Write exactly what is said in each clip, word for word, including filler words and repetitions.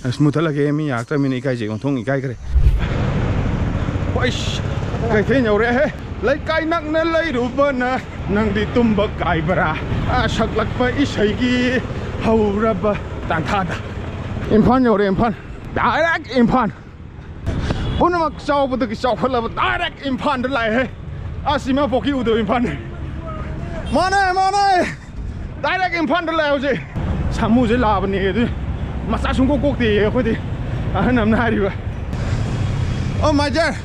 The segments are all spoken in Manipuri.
ꯑꯁ, ꯃꯨꯊꯠꯂꯒꯦ, ꯃꯤ ꯌꯥꯔꯛꯇ꯭ꯔꯃꯤꯅ ꯏꯀꯥꯏꯖꯩ, ꯑꯣꯟꯊꯣꯛꯅ ꯏꯀꯥꯏꯈ꯭ꯔꯦ꯫ ꯍꯣꯏꯁ, ꯀꯩꯊꯦꯜ ꯌꯧꯔꯛꯑꯦꯍꯦ꯫ ꯂꯩꯀꯥꯏ ꯅꯛꯅ ꯂꯩꯔꯨꯕꯅ ꯅꯪꯗꯤ ꯇꯨꯝꯕ ꯀꯥꯏꯕꯔꯥ? ꯑ, ꯁꯛꯂꯛꯄ ꯏꯁꯩꯒꯤ ꯍꯧꯔꯕ ꯇꯥꯟꯊꯥꯗ꯫ ꯏꯝꯐꯥꯜ ꯌꯧꯔꯦ, ꯏꯝꯐꯥꯜ꯫ Direct ꯏꯝꯐꯥꯜ꯫ ꯄꯨꯝꯅꯃꯛ ꯆꯥꯎꯕꯗꯒꯤ ꯆꯥꯎꯈꯠꯂꯕ direct ꯏꯝꯐꯥꯜꯗ ꯂꯥꯛꯑꯦꯍꯦ꯫ ꯑꯁ, ꯏꯃꯥ ꯄꯣꯛꯀꯤ ꯎꯗꯕ ꯏꯝꯐꯥꯜꯅꯤ꯫ ꯃꯥꯅꯦ, ꯃꯥꯅꯦ꯫ Direct ꯏꯝꯐꯥꯜꯗ ꯂꯥꯛꯑꯦ ꯍꯧꯖꯤꯛ꯫ ꯁꯥꯃꯨꯁꯦ ꯂꯥꯕꯅꯦ ꯑꯗꯨ ꯃꯆꯥ ꯁꯨꯡꯀꯣꯛ ꯀꯣꯛꯇꯦꯌꯦ ꯑꯩꯈꯣꯏꯗꯤ꯫ ꯑꯍꯟ ꯑꯃꯅ ꯍꯥꯏꯔꯤꯕ꯫ Oh my dear꯫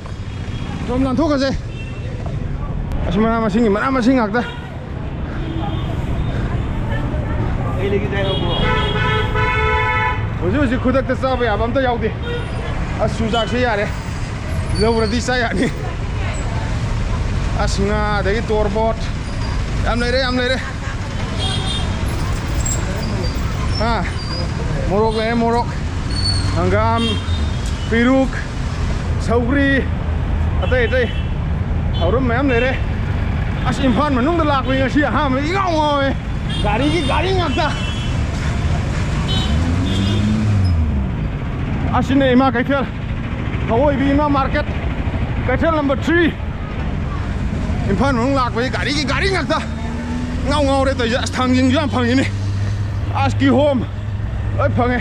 ꯁꯣꯝ ꯂꯥꯟꯊꯣꯛꯈ꯭ꯔꯁꯦ꯫ ꯑꯁ, ꯃꯅꯥ ꯃꯁꯤꯡꯒꯤ ꯃꯅꯥ ꯃꯁꯤꯡ ꯉꯥꯛꯇ꯫ ꯍꯧꯖꯤꯛ ꯍꯧꯖꯤꯛ ꯈꯨꯗꯛꯇ ꯆꯥꯕ ꯌꯥꯕ ꯑꯝꯇ ꯌꯥꯎꯗꯦ꯫ ꯑꯁ, ꯆꯨꯖꯥꯛꯁꯦ ꯌꯥꯔꯦ꯫ ꯂꯧꯔꯗꯤ ꯆꯥ ꯌꯥꯅꯤ꯫ ꯑꯁ, ꯉꯥ, ꯑꯗꯒꯤ ꯇꯣꯔꯕꯣꯠ꯫ ꯌꯥꯝ ꯂꯩꯔꯦ, ꯌꯥꯝ ꯂꯩꯔꯦ꯫ ꯍꯥ? ꯃꯣꯔꯣꯛ ꯂꯩꯔꯦ, ꯃꯣꯔꯣꯛ꯫ ꯍꯪꯒꯥꯝ, ꯄꯦꯔꯨꯛ, ꯁꯧꯒ꯭ꯔꯤ, ꯑꯇꯩ ꯑꯇꯩ ꯑꯔꯨꯝ ꯃꯌꯥꯝ ꯂꯩꯔꯦ꯫ ꯑꯁ, ꯏꯝꯐꯥꯜ ꯃꯅꯨꯡꯗ ꯂꯥꯛꯄꯅꯤ ꯉꯁꯤ ꯑꯍꯥꯟꯕ, ꯏꯉꯥꯎ ꯉꯥꯎꯋꯦ꯫ ꯒꯥꯔꯤꯒꯤ ꯒꯥꯔꯤ ꯉꯥꯛꯇ꯫ ꯑꯁꯤꯅ ꯏꯃꯥ ꯀꯩꯊꯦꯜ, ꯑꯋꯣꯏꯕꯤ ꯏꯃꯥ market, ꯀꯩꯊꯦꯜ number three꯫ ꯏꯝꯐꯥꯜ ꯃꯅꯨꯡ ꯂꯥꯛꯄꯁꯤ ꯒꯥꯔꯤꯒꯤ ꯒꯥꯔꯤ ꯉꯥꯛꯇ꯫ ꯉꯥꯎ ꯉꯥꯎꯔꯦ ꯇꯧꯔꯤꯁꯦ꯫ ꯑꯁ, ꯊꯥꯡꯖꯤꯡꯁꯨ ꯌꯥꯝ ꯐꯪꯉꯤꯅꯦ꯫ ꯑꯁ, ꯀꯤꯍꯣꯝ ꯂꯣꯏ ꯐꯪꯉꯦ꯫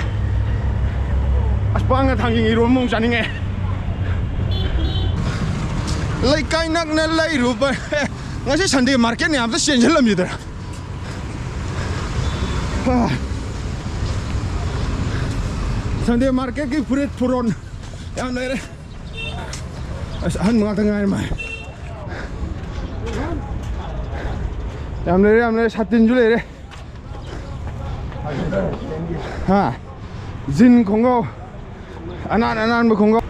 ꯑꯁ, ꯄꯥꯟꯒ ꯊꯥꯡꯖꯤꯡ ꯏꯔꯣꯟꯕ ꯑꯃꯨꯛ ꯆꯥꯅꯤꯡꯉꯦ꯫ ꯂꯩꯀꯥꯏ ꯅꯛꯅ ꯂꯩꯔꯨꯕ꯫ ꯉꯁꯤ Sunday marketꯅꯦ, ꯑꯝꯇ ꯆꯦꯟꯁꯤꯜꯂꯝꯁꯤꯗꯅ꯫ Sunday marketꯀꯤ ꯐꯨꯔꯤꯠ ꯐꯨꯔꯣꯟ ꯌꯥꯝ ꯂꯩꯔꯦ꯫ ꯑꯁ, ꯑꯍꯟꯕ ꯉꯥꯛꯇ ꯉꯥꯏꯔꯦ ꯃꯥ꯫ ꯌꯥꯝ ꯂꯩꯔꯦ, ꯌꯥꯝ ꯂꯩꯔꯦ꯫ ꯁꯥꯇꯤꯟꯁꯨ ꯂꯩꯔꯦ꯫ ꯍꯥ? ꯖꯤꯟ ꯈꯣꯡꯒ꯭ꯔꯥꯎ꯫ ꯑꯅꯥꯟ ꯑꯅꯥꯟꯕ ꯈꯣꯡꯒ꯭ꯔꯥꯎ꯫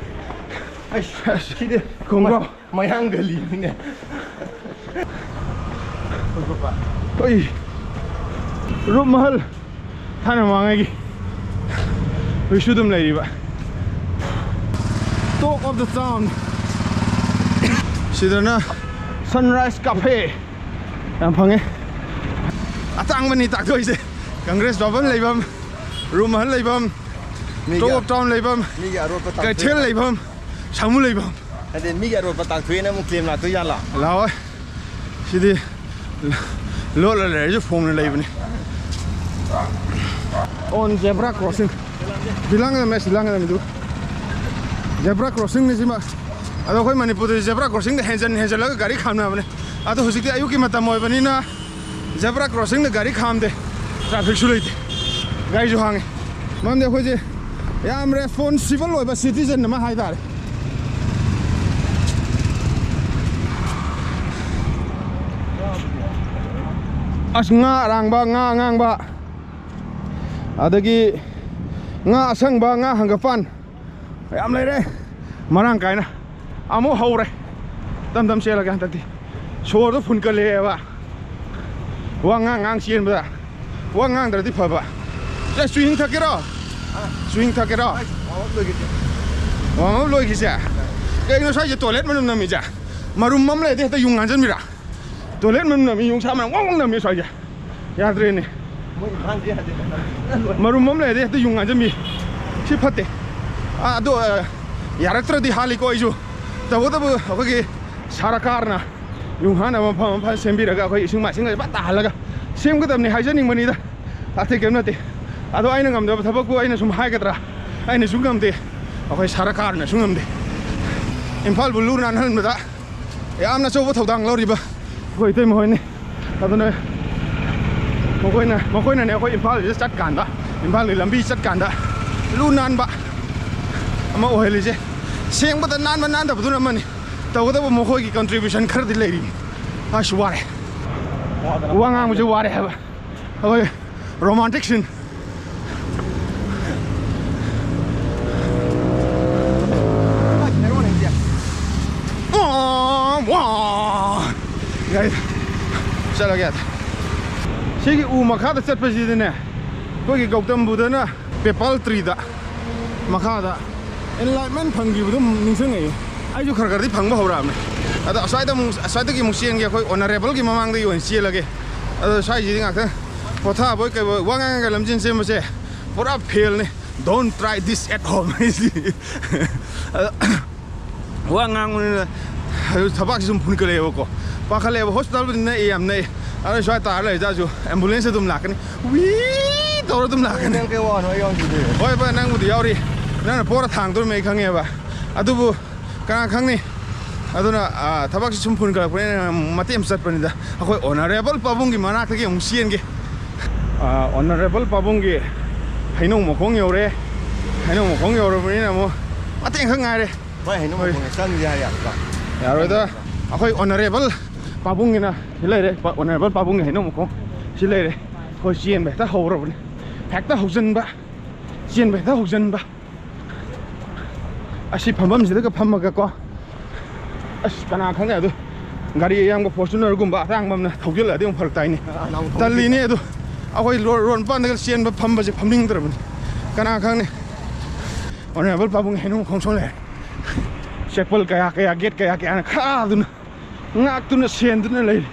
ꯑꯁ, ꯁꯤꯗꯤ ꯈꯣꯡꯒ꯭ꯔꯥꯎ꯫ ꯃꯌꯥꯡ ꯒꯂꯤꯅꯤꯅꯦ꯫ ꯍꯣꯏ꯫ ꯔꯨꯞ ꯃꯍꯜ꯫ ꯊꯥꯏꯅ ꯃꯃꯥꯡꯉꯩꯒꯤ꯫ ꯍꯧꯖꯤꯛꯁꯨ ꯑꯗꯨꯝ ꯂꯩꯔꯤꯕ꯫ Talk of the town꯫ ꯁꯤꯗꯅ Sunrise Cafe꯫ ꯌꯥꯝ ꯐꯪꯉꯦ꯫ ꯑꯇꯥꯡꯕꯅꯤ ꯇꯥꯛꯊꯣꯛꯏꯁꯦ꯫ Congress Bhavan ꯂꯩꯐꯝ, ꯔꯨꯞ ꯃꯍꯜ ꯂꯩꯐꯝ, ꯃꯤꯒꯤ ꯇꯣꯞ ꯑꯣꯐ ꯇꯥꯎꯟ ꯂꯩꯐꯝ, ꯑꯔꯣꯠꯄ ꯇꯥꯛꯊꯣꯛꯑꯦ꯫ ꯀꯩꯊꯦꯜ ꯂꯩꯐꯝ, ꯁꯥꯃꯨ ꯂꯩꯐꯝ꯫ ꯍꯥꯏꯗꯤ ꯃꯤꯒꯤ ꯑꯔꯣꯠꯄ ꯇꯥꯛꯊꯣꯛꯑꯦꯅ ꯑꯃꯨꯛ ꯀ꯭ꯂꯦꯝ ꯂꯥꯛꯇꯣꯏ ꯖꯥꯠꯂꯣ? ꯂꯥꯛꯑꯣꯏ꯫ ꯁꯤꯗꯤ ꯂꯣꯠꯂ ꯂꯩꯔꯁꯨ ꯐꯣꯡꯅ ꯂꯩꯕꯅꯤ꯫ ꯑꯣꯟ ꯖꯦꯕ꯭ꯔꯥ ꯀ꯭ꯔꯣꯁꯤꯡ꯫ ꯁꯤ ꯂꯥꯡꯒꯗꯕꯅꯦ, ꯁꯤ ꯂꯥꯡꯒꯗꯕꯅꯦ ꯑꯗꯨ꯫ ꯖꯦꯕ꯭ꯔꯥ ꯀ꯭ꯔꯣꯁꯤꯡꯅꯤ ꯁꯤꯃ꯫ ꯑꯗꯣ ꯑꯩꯈꯣꯏ ꯃꯅꯤꯄꯨꯔꯗꯗꯤ ꯖꯦꯕ꯭ꯔꯥ ꯀ꯭ꯔꯣꯁꯤꯡꯗ ꯍꯦꯟꯖꯟ ꯍꯦꯟꯖꯜꯂꯒ ꯒꯥꯔꯤ ꯈꯥꯝꯅꯕꯅꯦ꯫ ꯑꯗꯣ ꯍꯧꯖꯤꯛꯇꯤ ꯑꯌꯨꯛꯀꯤ ꯃꯇꯝ ꯑꯣꯏꯕꯅꯤꯅ ꯖꯦꯕ꯭ꯔꯥ ꯀ꯭ꯔꯣꯁꯤꯡꯗ ꯒꯥꯔꯤ ꯈꯥꯝꯗꯦ꯫ ꯇ꯭ꯔꯥꯐꯤꯛꯁꯨ ꯂꯩꯇꯦ꯫ ꯒꯥꯔꯤꯁꯨ ꯍꯥꯡꯉꯤ꯫ ꯃꯔꯝꯗꯤ ꯑꯩꯈꯣꯏꯁꯦ ꯌꯥꯝ ꯔꯦꯁꯄꯣꯟꯁꯤꯕꯜ ꯑꯣꯏꯕ ꯁꯤꯇꯤꯖꯟ ꯑꯃ ꯍꯥꯏꯇꯥꯔꯦ꯫ ꯑꯁ, ꯉꯥ ꯑꯔꯥꯡꯕ, ꯉꯥ ꯑꯉꯥꯡꯕ, ꯑꯗꯒꯤ ꯉꯥ ꯑꯁꯪꯕ, ꯉꯥ ꯍꯪꯒꯄꯥꯟ ꯌꯥꯝ ꯂꯩꯔꯦ, ꯃꯔꯥꯡ ꯀꯥꯏꯅ꯫ ꯑꯃꯨꯛ ꯍꯧꯔꯦ꯫ ꯇꯝ ꯇꯝ ꯆꯦꯜꯂꯒꯦ ꯍꯟꯗꯛꯇꯤ꯫ ꯁꯣꯔꯗꯣ ꯐꯨꯟꯀꯠꯂꯛꯑꯦꯕ꯫ ꯋꯥ ꯉꯥꯡ ꯉꯥꯡ ꯆꯦꯟꯕꯗ꯫ ꯋꯥ ꯉꯥꯡꯗ꯭ꯔꯗꯤ ꯐꯕ꯫ ꯑꯦ, ꯆꯨꯍꯤꯡ ꯊꯛꯀꯦꯔꯣ? ꯆꯨꯍꯤꯡ ꯊꯛꯀꯦꯔꯣ? ꯋꯥꯔꯝ ꯑꯞ ꯂꯣꯏꯈꯤꯁꯦ꯫ ꯀꯩꯅꯣ ꯁ꯭ꯋꯥꯏꯁꯦ ꯇꯣꯏꯂꯦꯠ ꯃꯅꯝ ꯅꯝꯃꯤꯁꯦ? ꯃꯔꯨꯝ ꯑꯃ ꯂꯩꯔꯗꯤ ꯍꯦꯛꯇ ꯌꯨꯡ ꯍꯥꯟꯖꯟꯕꯤꯔꯥ? ꯇꯣꯏꯂꯦꯠ ꯃꯅꯝ ꯅꯝꯃꯤ, ꯌꯣꯡꯁꯥ ꯃꯅꯝ ꯋꯥꯡ ꯋꯥꯡ ꯅꯝꯃꯤ ꯁ꯭ꯋꯥꯏꯁꯦ꯫ ꯌꯥꯗ꯭ꯔꯦꯅꯦ꯫ ꯃꯣꯏ ꯏꯝꯐꯥꯜꯁꯦ ꯌꯥꯗꯦ꯫ ꯃꯔꯨꯝ ꯑꯃ ꯂꯩꯔꯗꯤ ꯍꯦꯛꯇ ꯌꯨꯡ ꯍꯥꯟꯖꯟꯕꯤ꯫ ꯁꯤ ꯐꯠꯇꯦ꯫ ꯑꯥ, ꯑꯗꯣ, ꯑ, ꯌꯥꯔꯛꯇ꯭ꯔꯗꯤ ꯍꯥꯠꯂꯤꯀꯣ ꯑꯩꯁꯨ꯫ ꯇꯧꯕꯇꯕꯨ ꯑꯩꯈꯣꯏꯒꯤ ꯁꯔꯀꯥꯔꯅ ꯌꯨꯡ ꯍꯥꯟꯅꯕ ꯃꯐꯝ ꯑꯃ ꯐꯖꯅ ꯁꯦꯝꯕꯤꯔꯒ ꯑꯩꯈꯣꯏ ꯏꯁꯤꯡ ꯃꯥꯏꯁꯤꯡ ꯐꯖꯅ ꯇꯥꯍꯜꯂꯒ ꯁꯦꯝꯒꯗꯕꯅꯤ ꯍꯥꯏꯖꯅꯤꯡꯕꯅꯤꯗ꯫ ꯑꯇꯩ ꯀꯩꯝ ꯅꯠꯇꯦ꯫ ꯑꯗꯣ ꯑꯩꯅ ꯉꯝꯗꯕ ꯊꯕꯛꯄꯨ ꯑꯩꯅ ꯁꯨꯝ ꯍꯥꯏꯒꯗ꯭ꯔꯥ? ꯑꯩꯅꯁꯨ ꯉꯝꯗꯦ, ꯑꯩꯈꯣꯏ ꯁꯔꯀꯥꯔꯅꯁꯨ ꯉꯝꯗꯦ꯫ ꯏꯝꯐꯥꯜꯕꯨ ꯂꯨ ꯅꯥꯟꯍꯟꯕꯗ ꯌꯥꯝꯅ ꯑꯆꯧꯕ ꯊꯧꯗꯥꯡ ꯂꯧꯔꯤꯕ ꯑꯩꯈꯣꯏ ꯏꯇꯩꯃ ꯍꯣꯏꯅꯤ꯫ ꯑꯗꯨꯅ ꯃꯈꯣꯏꯅ, ꯃꯈꯣꯏꯅꯅꯦ ꯑꯩꯈꯣꯏ ꯏꯝꯐꯥꯜꯁꯤꯗ ꯆꯠꯀꯥꯟꯗ, ꯏꯝꯐꯥꯜꯒꯤ ꯂꯝꯕꯤ ꯆꯠꯀꯥꯟꯗ ꯂꯨ ꯅꯥꯟꯕ ꯑꯃ ꯑꯣꯏꯍꯜꯂꯤꯁꯦ꯫ ꯁꯦꯡꯕꯗ ꯅꯥꯟꯕ ꯅꯥꯟꯗꯕꯗꯨꯅ ꯑꯃꯅꯤ, ꯇꯧꯕꯇꯕꯨ ꯃꯈꯣꯏꯒꯤ ꯀꯟꯇ꯭ꯔꯤꯕ꯭ꯌꯨꯁꯟ ꯈꯔꯗꯤ ꯂꯩꯔꯤ꯫ ꯑꯁ, ꯋꯥꯔꯦ꯫ ꯋꯥ ꯉꯥꯡꯕꯁꯦ ꯋꯥꯔꯦ ꯍꯥꯏꯕ꯫ ꯑꯩꯈꯣꯏ ꯔꯣꯃꯥꯟꯇꯤꯛ ꯁꯤꯟ꯫ ꯌꯥꯏ꯫ ꯆꯠꯂꯒꯦ꯫ ꯁꯤꯒꯤ ꯎ ꯃꯈꯥꯗ ꯆꯠꯄꯁꯤꯗꯅꯦ, ꯑꯩꯈꯣꯏꯒꯤ ꯒꯧꯇꯝ ꯕꯨꯙꯅ ꯄꯦꯄꯥꯜ ꯇ꯭ꯔꯤꯗ ꯃꯈꯥꯗ ꯑꯦꯟꯂꯥꯏꯠꯃꯦꯟ ꯐꯪꯈꯤꯕꯗꯨ ꯅꯤꯡꯁꯤꯡꯉꯛꯏ꯫ ꯑꯩꯁꯨ ꯈꯔ ꯈꯔꯗꯤ ꯐꯪꯕ ꯍꯧꯔꯛꯑꯕꯅꯦ꯫ ꯑꯗꯣ ꯑꯁ꯭ꯋꯥꯏꯗ ꯑꯃꯨꯛ, ꯑꯁ꯭ꯋꯥꯏꯗꯒꯤ ꯑꯃꯨꯛ ꯆꯦꯟꯒꯦ, ꯑꯩꯈꯣꯏ ꯑꯣꯅꯔꯦꯕꯜꯒꯤ ꯃꯃꯥꯡꯗꯒꯤ ꯑꯣꯏꯅ ꯆꯦꯜꯂꯒꯦ꯫ ꯑꯗꯣ ꯁ꯭ꯋꯥꯏꯁꯤꯗꯤ ꯉꯥꯛꯇꯪ ꯄꯣꯊꯥꯕꯣꯏ ꯀꯩꯕꯣꯏ, ꯋꯥ ꯉꯥꯡꯉꯒ ꯂꯝꯖꯦꯟ ꯆꯦꯟꯕꯁꯦ ꯄꯨꯔꯥ ꯐꯦꯜꯅꯤ꯫ "Don't try this at home" ꯍꯥꯏꯁꯤ꯫ ꯑꯗ ꯋꯥ ꯉꯥꯡꯕꯅꯤꯅ ꯊꯕꯥꯛꯁꯤ ꯁꯨꯝ ꯐꯨꯟꯒꯠꯂꯛꯑꯦꯕꯀꯣ꯫ ꯄꯥꯈꯠꯂꯛꯑꯦꯕ꯫ ꯍꯣꯁꯄꯤꯇꯥꯜꯕꯨꯗꯤ ꯅꯛꯑꯦ, ꯌꯥꯝ ꯅꯛꯑꯦ꯫ ꯑꯗꯨ ꯁ꯭ꯋꯥꯏ ꯇꯥꯔ ꯂꯩꯇꯥꯔꯁꯨ ꯑꯦꯝꯕꯨꯂꯦꯟꯁ ꯑꯗꯨꯝ ꯂꯥꯛꯀꯅꯤ꯫ ꯋꯤ ꯇꯧꯔ ꯑꯗꯨꯝ ꯂꯥꯛꯀꯅꯤ꯫ ꯅꯪ ꯀꯩ ꯋꯥꯅꯣ? ꯑꯩ ꯌꯥꯎꯔꯤꯁꯤꯗꯤ꯫ ꯍꯣꯏ ꯚꯥꯏ, ꯅꯪꯕꯨꯗꯤ ꯌꯥꯎꯔꯤ꯫ ꯅꯪꯅ ꯄꯣꯔ ꯊꯥꯡꯗꯣꯔꯤꯃꯦ ꯑꯩ ꯈꯪꯉꯦꯕ꯫ ꯑꯗꯨꯕꯨ ꯀꯅꯥ ꯈꯪꯅꯤ? ꯑꯗꯨꯅ, ꯑꯥ, ꯊꯕꯛꯁꯤ ꯁꯨꯝ ꯐꯨꯟꯒꯠꯂꯛꯄꯅꯤꯅ ꯃꯇꯦꯛ ꯑꯃ ꯆꯠꯄꯅꯤꯗ꯫ ꯑꯩꯈꯣꯏ ꯑꯣꯅꯔꯦꯕꯜ ꯄꯥꯕꯨꯡꯒꯤ ꯃꯅꯥꯛꯇꯒꯤ ꯑꯃꯨꯛ ꯆꯦꯟꯒꯦ꯫ ꯑꯥ, ꯑꯣꯅꯔꯦꯕꯜ ꯄꯥꯕꯨꯡꯒꯤ ꯍꯩꯅꯧ ꯃꯈꯣꯡ ꯌꯧꯔꯦ꯫ ꯍꯩꯅꯧ ꯃꯈꯣꯡ ꯌꯧꯔꯕꯅꯤꯅ ꯑꯃꯨꯛ ꯃꯇꯦꯛ ꯈꯛ ꯉꯥꯏꯔꯦ꯫ ꯃꯣꯏ ꯍꯩꯅꯧ ꯍꯣꯏ꯫ ꯃꯈꯣꯡꯗ ꯆꯪꯁꯦ ꯍꯥꯏ ꯌꯥꯒꯗ꯭ꯔꯣ? ꯌꯥꯔꯣꯏꯗ꯫ ꯑꯩꯈꯣꯏ ꯑꯣꯅꯔꯦꯕꯜ ꯄꯥꯕꯨꯡꯒꯤꯅ ꯁꯤ ꯂꯩꯔꯦ꯫ ꯄ-, ꯑꯣꯅꯔꯦꯕꯜ ꯄꯥꯕꯨꯡꯒꯤ ꯍꯩꯅꯧ ꯃꯈꯣꯡ ꯁꯤ ꯂꯩꯔꯦ꯫ ꯑꯩꯈꯣꯏ ꯆꯦꯟꯕ ꯍꯦꯛꯇ ꯍꯧꯔꯕꯅꯤ꯫ ꯍꯦꯛꯇ ꯍꯧꯖꯤꯟꯕ꯫ ꯆꯦꯟꯕ ꯍꯦꯛꯇ ꯍꯧꯖꯤꯟꯕ꯫ ꯑꯁꯤ ꯐꯝꯐꯝꯁꯤꯗꯒ ꯐꯝꯃꯒꯀꯣ꯫ ꯑꯁ, ꯀꯅꯥ ꯈꯪꯅꯤ ꯑꯗꯨ꯫ ꯒꯥꯔꯤ ꯑꯌꯥꯝꯕ ꯐꯣꯔꯆꯨꯅꯔꯒꯨꯝꯕ ꯑꯇꯥꯡꯕ ꯑꯃꯅ ꯊꯧꯖꯤꯜꯂꯛꯑꯗꯤ ꯑꯃꯨꯛ ꯐꯔꯛ ꯇꯥꯏꯅꯦ꯫ ꯑꯥ, ꯅꯍꯥꯟꯃꯨꯛ ꯊꯧꯖꯤꯜꯂꯤ꯫ ꯇꯜꯂꯤꯅꯦ ꯑꯗꯨ꯫ ꯑꯩꯈꯣꯏ ꯔꯣ-, ꯔꯣꯗ ꯃꯄꯥꯟꯗꯒ ꯆꯦꯟꯕ ꯐꯝꯕꯁꯦ ꯐꯝꯅꯤꯡꯗ꯭ꯔꯕꯅꯤ꯫ ꯀꯅꯥ ꯈꯪꯅꯤ꯫ ꯑꯣꯅꯔꯦꯕꯜ ꯄꯥꯕꯨꯡ ꯍꯩꯅꯧ ꯃꯈꯣꯡ ꯁꯣꯝ ꯂꯩꯔꯦ꯫ ꯆꯦꯛꯄꯜ ꯀꯌꯥ ꯀꯌꯥ, ꯒꯦꯠ ꯀꯌꯥ ꯀꯌꯥꯅ ꯈꯥꯗꯨꯅ, ꯉꯥꯛꯇꯨꯅ ꯁꯦꯟꯗꯨꯅ ꯂꯩꯔꯤ꯫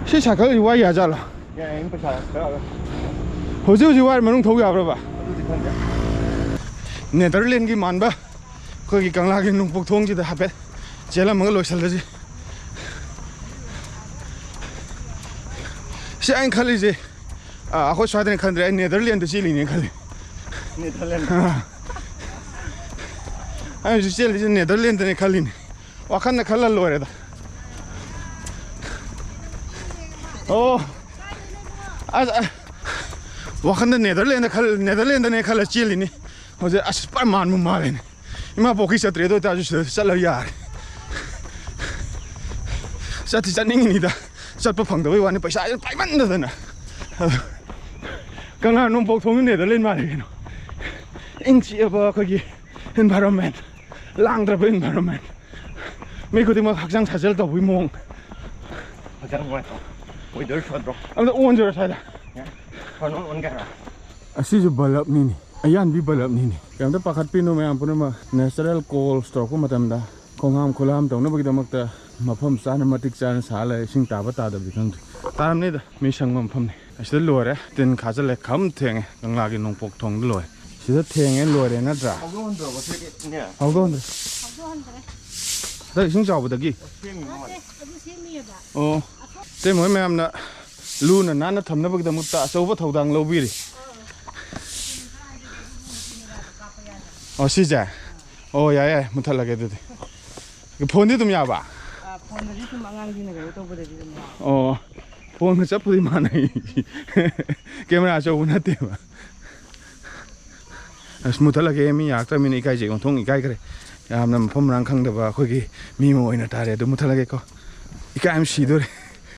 ꯁꯤ ꯁꯥꯏꯀꯜꯁꯤ ꯋꯥ ꯌꯥꯖꯥꯠꯂꯣ? ꯌꯥꯏ, ꯄꯩꯁꯥ ꯈꯔ꯫ ꯍꯧꯖꯤꯛ ꯍꯧꯖꯤꯛ ꯋꯥꯏꯔ ꯃꯅꯨꯡ ꯊꯧ ꯌꯥꯕ꯭ꯔꯕ? ꯑꯗꯨꯗꯤ ꯈꯪꯗꯦ꯫ ꯅꯦꯗꯔꯂꯦꯟꯒꯤ ꯃꯥꯟꯕ ꯑꯩꯈꯣꯏꯒꯤ ꯀꯪꯂꯥꯒꯤ ꯅꯣꯡꯄꯣꯛ ꯊꯣꯡꯁꯤꯗ ꯍꯥꯏꯐꯦꯠ ꯆꯦꯜꯂꯝꯃꯒ ꯂꯣꯏꯁꯤꯜꯂꯁꯤ꯫ ꯁꯤ ꯑꯩꯅ ꯈꯜꯂꯤꯁꯦ, ꯑꯥ, ꯑꯩꯈꯣꯏ ꯁ꯭ꯋꯥꯏꯗꯅꯤ ꯈꯟꯗ꯭ꯔꯦ, ꯑꯩ ꯅꯦꯗꯔꯂꯦꯟꯗ ꯆꯦꯜꯂꯤꯅꯦ ꯈꯜꯂꯤ꯫ ꯅꯦꯗꯔꯂꯦꯟ꯫ ꯑꯥ꯫ ꯑꯩ ꯍꯧꯖꯤꯛ ꯆꯦꯜꯂꯤꯁꯦ ꯅꯦꯗꯔꯂꯦꯟꯗꯅꯦ ꯈꯜꯂꯤꯅꯦ꯫ ꯋꯥꯈꯜꯅ ꯈꯜꯂ ꯂꯣꯏꯔꯦꯗ꯫ ꯑꯣ꯫ ꯑꯁ, ꯑ, ꯋꯥꯈꯜꯗ ꯅꯦꯗꯔꯂꯦꯟꯗ ꯈꯜ-, ꯅꯦꯗꯔꯂꯦꯟꯗꯅꯦ ꯈꯜꯂ ꯆꯦꯜꯂꯤꯅꯤ꯫ ꯍꯧꯖꯤꯛ ꯑꯁ ꯄꯨꯔꯥ ꯃꯥꯟꯕꯨ ꯃꯥꯜꯂꯦꯅꯦ꯫ ꯏꯃꯥ ꯄꯣꯛꯀꯤ ꯆꯠꯇ꯭ꯔꯦ, ꯑꯗꯨ ꯑꯣꯏꯇꯥꯔꯁꯨ ꯁꯤꯗ ꯆꯠꯂ ꯌꯥꯔꯦ꯫ ꯆꯠꯇꯤ ꯆꯠꯅꯤꯡꯉꯤꯅꯤꯗ, ꯆꯠꯄ ꯐꯪꯗꯕꯩ ꯋꯥꯅꯤ, ꯄꯩꯁꯥꯁꯦ ꯄꯥꯏꯃꯟꯗꯗꯅ꯫ ꯑꯗꯨ ꯀꯪꯂꯥ ꯅꯣꯡꯄꯣꯛ ꯊꯣꯡꯗꯨ ꯅꯦꯗꯔꯂꯦꯟ ꯃꯥꯜꯂꯦ ꯀꯩꯅꯣ꯫ ꯏꯪ ꯆꯤꯛꯑꯕ ꯑꯩꯈꯣꯏꯒꯤ environment, ꯂꯥꯡꯗ꯭ꯔꯕ environment, ꯃꯤ ꯈꯨꯗꯤꯡꯃꯛ ꯍꯛꯆꯥꯡ ꯁꯥꯖꯦꯜ ꯇꯧꯕꯒꯤ ꯃꯑꯣꯡ꯫ ꯍꯛꯆꯥꯡ ꯅꯨꯡꯉꯥꯏꯇ꯭ꯔꯣ? Weather ꯐꯗ꯭ꯔꯣ? ꯑꯝꯇ ꯑꯣꯟꯁꯤꯔꯣ ꯁ꯭ꯋꯥꯏꯗ? ꯐꯣꯟ ꯑꯣꯟ ꯀꯩꯅꯣ? ꯑꯁꯤꯁꯨ ꯕꯂꯞꯅꯤꯅꯦ, ꯑꯌꯥꯟꯕꯤ ꯕꯂꯞꯅꯤꯅꯦ꯫ ꯀꯩꯝꯇ ꯄꯥꯈꯠꯄꯤꯅꯨ ꯃꯌꯥꯝ ꯄꯨꯝꯅꯃꯛ, natural calls ꯇꯧꯔꯛꯄ ꯃꯇꯝꯗ ꯈꯣꯡꯍꯥꯝ ꯈꯨꯂꯥꯝ ꯇꯧꯅꯕꯒꯤꯗꯃꯛꯇ ꯃꯐꯝ ꯆꯥꯅ ꯃꯇꯤꯛ ꯆꯥꯅ ꯁꯥ ꯂꯩ꯫ ꯏꯁꯤꯡ ꯇꯥꯕ ꯇꯥꯗꯕꯗꯤ ꯈꯪꯗꯦ, ꯇꯥꯔꯝꯅꯤꯗ, ꯃꯤ ꯁꯪꯕ ꯃꯐꯝꯅꯤ꯫ ꯑꯁꯤꯗ ꯂꯣꯏꯔꯦ, ꯇꯤꯟ ꯈꯥꯖꯤꯜꯂꯦ, ꯈꯝ ꯊꯦꯡꯉꯦ꯫ ꯀꯪꯂꯥꯒꯤ ꯅꯣꯡꯄꯣꯛ ꯊꯣꯡꯗ ꯂꯣꯏꯔꯦ꯫ ꯁꯤꯗ ꯊꯦꯡꯉꯦ ꯂꯣꯏꯔꯦ ꯅꯠꯇ꯭ꯔꯥ? ꯍꯧꯗꯣꯛꯍꯟꯗ꯭ꯔꯕ ꯁꯤꯅꯦ? ꯍꯧꯗꯣꯛꯍꯟꯗ꯭ꯔꯦ꯫ ꯍꯧꯗꯣꯛꯍꯟꯗ꯭ꯔꯦ꯫ ꯍꯟꯗꯛ ꯏꯁꯤꯡ ꯆꯥꯎꯕꯗꯒꯤ꯫ ꯁꯦꯝꯃꯤꯕ ꯃꯥꯜꯂꯦ꯫ ꯑꯗꯨ ꯁꯦꯝꯃꯤꯑꯕ꯫ ꯑꯣ꯫ ꯏꯇꯩꯃ ꯍꯣꯏ ꯃꯌꯥꯝꯅ ꯂꯨꯅ ꯅꯥꯟꯅ ꯊꯝꯅꯕꯒꯤꯗꯃꯛꯇ ꯑꯆꯧꯕ ꯊꯧꯗꯥꯡ ꯂꯧꯕꯤꯔꯤ꯫ ꯑꯣ ꯁꯤꯁꯦ꯫ ꯑꯣ ꯌꯥꯏ ꯌꯥꯏ, ꯃꯨꯊꯠꯂꯒꯦ ꯑꯗꯨꯗꯤ꯫ ꯐꯣꯟꯗꯤ ꯑꯗꯨꯝ ꯌꯥꯕ? ꯐꯣꯟꯗꯗꯤ ꯁꯨꯝ ꯑꯉꯥꯡꯁꯤꯡꯅ ꯀꯩꯅꯣ ꯇꯧꯕꯗꯗꯤ ꯑꯗꯨꯝ ꯌꯥꯏ꯫ ꯑꯣ꯫ ꯐꯣꯟꯒ ꯆꯞꯄꯨꯗꯤ ꯃꯥꯟꯅꯩ꯫ ꯀꯦꯃꯦꯔꯥ ꯑꯆꯧꯕ ꯅꯠꯇꯦꯕ꯫ ꯑꯁ ꯃꯨꯊꯠꯂꯒꯦ, ꯃꯤ ꯌꯥꯔꯛꯇ꯭ꯔꯕꯅꯤꯅ ꯏꯀꯥꯏꯖꯩ, ꯑꯣꯟꯊꯣꯛꯅ ꯏꯀꯥꯏꯈ꯭ꯔꯦ꯫ ꯌꯥꯝꯅ ꯃꯐꯝ ꯃꯔꯥꯡ ꯈꯪꯗꯕ ꯑꯩꯈꯣꯏꯒꯤ ꯃꯤ ꯑꯃ ꯑꯣꯏꯅ ꯇꯥꯔꯦ꯫ ꯑꯗꯨ ꯃꯨꯊꯠꯂꯒꯦꯀꯣ꯫ ꯏꯀꯥꯏ ꯌꯥꯝ ꯁꯤꯗꯣꯔꯦ꯫